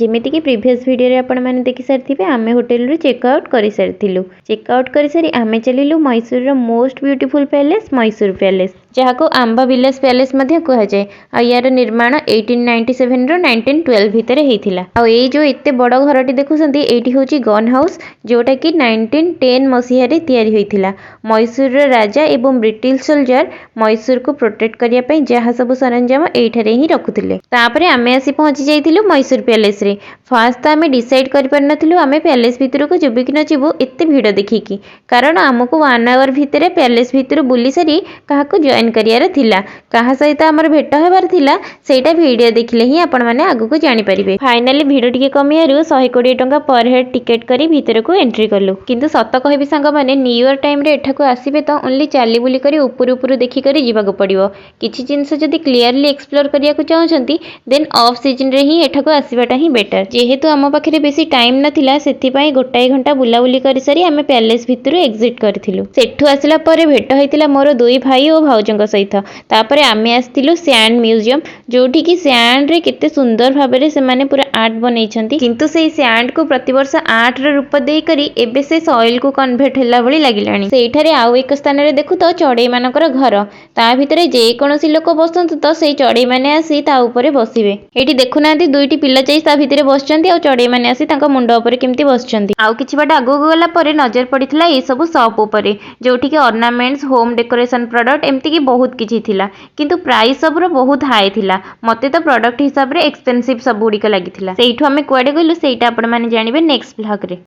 ଯେମିତିକି ପ୍ରିଭିୟସ୍ ଭିଡ଼ିଓରେ ଆପଣମାନେ ଦେଖିସାରିଥିବେ, ଆମେ ହୋଟେଲରୁ ଚେକ୍ ଆଉଟ୍ କରିସାରିଥିଲୁ। ଚେକ୍ ଆଉଟ୍ କରିସାରି ଆମେ ଚାଲିଲୁ ମହୀଶୂରର most beautiful palace, Mysore palace, ଯାହାକୁ ଆମ୍ବା ବିଲାସ ପ୍ୟାଲେସ୍ ମଧ୍ୟ କୁହାଯାଏ। ଆଉ ୟାର ନିର୍ମାଣ 1897ରୁ 1912 ଭିତରେ ହେଇଥିଲା। ଆଉ ଏଇ ଯେଉଁ ଏତେ ବଡ଼ ଘରଟି ଦେଖୁଛନ୍ତି, ଏଇଠି ହେଉଛି ଗନ୍ ହାଉସ୍, ଯେଉଁଟାକି 1910 ମସିହାରେ ତିଆରି ହୋଇଥିଲା। ମହୀଶୂରର ରାଜା ଏବଂ ବ୍ରିଟିଶ ସୋଲଜର ମହୀଶୂରକୁ ପ୍ରୋଟେକ୍ଟ କରିବା ପାଇଁ ଯାହା ସବୁ ସରଞ୍ଜାମ ଏଇଠାରେ ହିଁ ରଖୁଥିଲେ। ତାପରେ ଆମେ ଆସି ପହଞ୍ଚି ଯାଇଥିଲୁ ମହୀଶୂର ପ୍ୟାଲେସ୍ରେ। ଫାଷ୍ଟ ତ ଆମେ ଡିସାଇଡ୍ କରିପାରିନଥିଲୁ ଆମେ ପ୍ୟାଲେସ୍ ଭିତରକୁ ଯିବୁ କି ନ ଯିବୁ, ଏତେ ଭିଡ଼ ଦେଖିକି, କାରଣ ଆମକୁ ୱାନ୍ ଆୱାର ଭିତରେ ପ୍ୟାଲେସ୍ ଭିତରୁ ବୁଲି ସାରି କାହାକୁ ଜଏନ୍ କରିବାର ଥିଲା। କାହା ସହିତ ଆମର ଭେଟ ହେବାର ଥିଲା, ସେଇଟା ଭିଡ଼ିଓ ଦେଖିଲେ ହିଁ ଆପଣମାନେ ଆଗକୁ ଜାଣିପାରିବେ। ଫାଇନାଲି ଭିଡ଼ ଟିକେ କମିବାରୁ 120 ଟଙ୍କା ପର ହେଡ୍ ଟିକେଟ୍ କରି ଭିତରକୁ ଏଣ୍ଟ୍ରି କଲୁ। କିନ୍ତୁ ସତ କହିବି ସାଙ୍ଗମାନେ, ନ୍ୟୁ ଇୟର ଟାଇମ୍ରେ ଏଠାକୁ ଆସିବେ ତ ଓନ୍ଲି ଚାଲି ବୁଲି କରି ଉପରୁ ଉପରୁ ଦେଖିକରି ଯିବାକୁ ପଡ଼ିବ। କିଛି ଜିନିଷ ଯଦି କ୍ଲିୟରଲି ଏକ୍ସପ୍ଲୋର କରିବାକୁ ଚାହୁଁଛନ୍ତି, ଦେନ୍ ଅଫ୍ ସିଜନରେ ହିଁ ଏଠାକୁ ଆସିବାଟା ହିଁ ବେଟର। ଯେହେତୁ ଆମ ପାଖରେ ବେଶୀ ଟାଇମ୍ ନଥିଲା, ସେଥିପାଇଁ ଗୋଟାଏ ଘଣ୍ଟା ବୁଲାବୁଲି କରିସାରି ଆମେ ପ୍ୟାଲେସ୍ ଭିତରୁ ଏକ୍ଜିଟ୍ କରିଥିଲୁ। ସେଠୁ ଆସିଲା ପରେ ଭେଟ ହେଇଥିଲା ମୋର ଦୁଇ ଭାଇ ଓ ଭାଉଜଙ୍କ ସହିତ। ତାପରେ ଆମେ ଆସିଥିଲୁ ସ୍ୟାଣ୍ଡ ମ୍ୟୁଜିୟମ୍, ଯୋଉଠିକି ସ୍ୟାଣ୍ଡରେ କେତେ ସୁନ୍ଦର ଭାବରେ ସେମାନେ ପୁରା ଆର୍ଟ ବନେଇଛନ୍ତି। କିନ୍ତୁ ସେଇ ସ୍ୟାଣ୍ଡକୁ ପ୍ରତିବର୍ଷ ଆର୍ଟର ରୂପ ଦେଇକରି ଏବେ ସେ ସଏଲକୁ କନଭର୍ଟ ହେଲା ଭଳି ଲାଗିଲାଣି। ସେଇଠାରେ ଆଉ ଏକ ସ୍ଥାନରେ ଦେଖୁ ତ ଚଢ଼େଇମାନଙ୍କର ଘର। ତା ଭିତରେ ଯେକୌଣସି ଲୋକ ବସନ୍ତୁ ତ ସେଇ ଚଢ଼େଇମାନେ ଆସି ତା ଉପରେ ବସିବେ। ଏଇଠି ଦେଖୁନାହାନ୍ତି, ଦୁଇଟି ପିଲା ଯାଇ ତା ଭିତରେ ବସିଛନ୍ତି ଆଉ ଚଢ଼େଇମାନେ ଆସି ତାଙ୍କ ମୁଣ୍ଡ ଉପରେ କେମିତି ବସିଛନ୍ତି। ଆଉ କିଛି ବାଟ ଆଗକୁ ଗଲା ପରେ ନଜର ପଡ଼ିଥିଲା ଏଇ ସବୁ ସପ୍ ଉପରେ, ଯୋଉଠିକି ଅର୍ଣ୍ଣାମେଣ୍ଟସ, ହୋମ୍ ଡେକୋରେସନ ପ୍ରଡକ୍ଟ, ଏମିତିକି ବହୁତ କିଛି ଥିଲା। କିନ୍ତୁ ପ୍ରାଇସ୍ ସବୁର ବହୁତ ହାଇ ଥିଲା। ମତେ ତ ପ୍ରଡକ୍ଟ ହିସାବରେ ଏକ୍ସପେନ୍ସିଭ ସବୁ ଗୁଡ଼ିକ ଲାଗିଥିଲା। ସେଇଠୁ ଆମେ କୁଆଡ଼େ ଗଲୁ, ସେଇଟା ଆପଣମାନେ ଜାଣିବେ ନେକ୍ସଟ ଭ୍ଲଗରେ।